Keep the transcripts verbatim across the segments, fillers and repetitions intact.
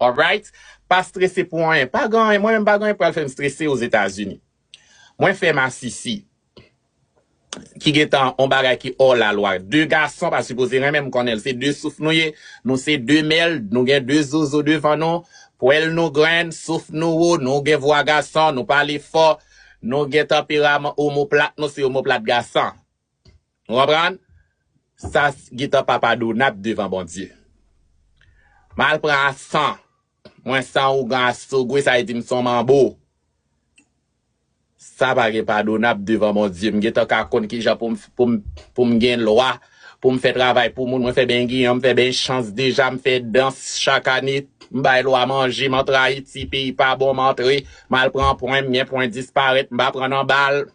Alright? Pa strese pou anyen. Pa gen anyen. Mwen menm pa gen anyen pral fè m strese Ozetazini. Mwen fè masisi. Ki gentan on bagay ki hors la loi. De gason pa sipoze renmen m konnen l. Se de souf nou ye. Nou se de mèl. Nou gen de zozo devan nou. Pwèl nou grenn, souf nou wo, nou gen vwa gason, nou pale fò, nou gen tanperaman omoplat, nou se omoplat gason. Ou konprann? Sa s- gentan pa padonab devan Bondye. M al pran asan. Mwen san ougan asogwe, sa vle di m son manbo. Sa pa gen padonab devan Bondye. M gentan ka konn kijan pou m, pou m, pou m gen lwa, pou m fè travay pou moun. Mwen fè ben giyan, m fè ben chans deja, m fè dans chak ane. M bay lwa manje, m antre Ayiti, peyi pa bon, m antre, m al pran pwen, m gen pwen disparèt, m pa pran nan bal.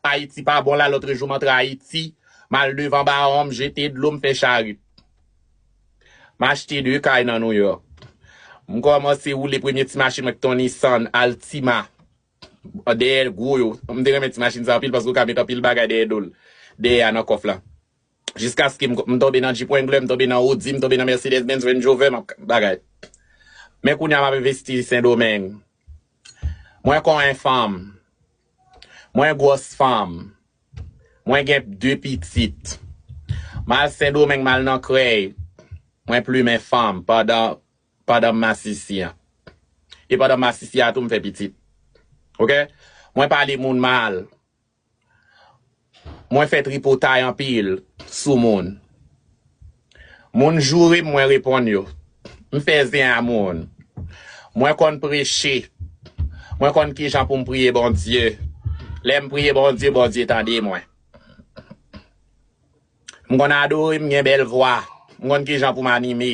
Ayiti pa bon, la lòt jou m antre Ayiti, m al devan bawon, m jete dlo, m fè charit. M achte de kay nan New York. M kòmanse woule premye ti machin mwen ki te yon Nissan Altima. Dèyè gwo yo. M te renmen ti machin sa anpil paske ou ka met anpil bagay dèyè do l. Dèyè a nan kòf la. Jiskaske m, m tonbe nan Jeep Wrangler, m tonbe nan Audi, m tonbe nan Mercedes Benz, Range Rover, m ap bagay. Men kounye a m ap envesti Sendomeng. Mwen konyen fanm. Mwen gwòs fanm. Mwen gen de pitit. M al Sendomeng, m al nan Krèy. Mwen plimen fanm pandan, pandan m masisi an. E pandan m masisi a tou, m fè pitit. Oke? Mwen pale moun mal. Mwen fè tripotay anpil sou moun. Moun joure m, mwen reponn yo. M fè zen a moun. Mwen konn preche. Mwen konn kijan pou m priye Bondye. Lè m priye Bondye, Bondye tande mwen. M konn adore, m gen bèl vwa. M konn kijan pou m anime.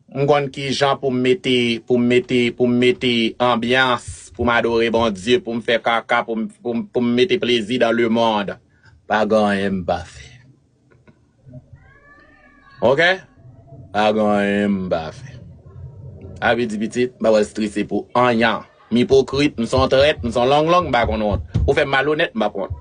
M konn kijan pou m mete, pou m mete, pou m mete anbyans, pou m adore Bondye, pou m fè kaka, pou m, pou m, pou m mete plezi dans le monde. Pa gen anyen m pa fè. Oke? Pa gen anyen m pa fè. Sa vle di pitit, m pa pral strese pou anyen. M ipokrit, m se yon trèt, m se yon longlong, m pa konn wont. Ou fè m malonèt, m p ap wont.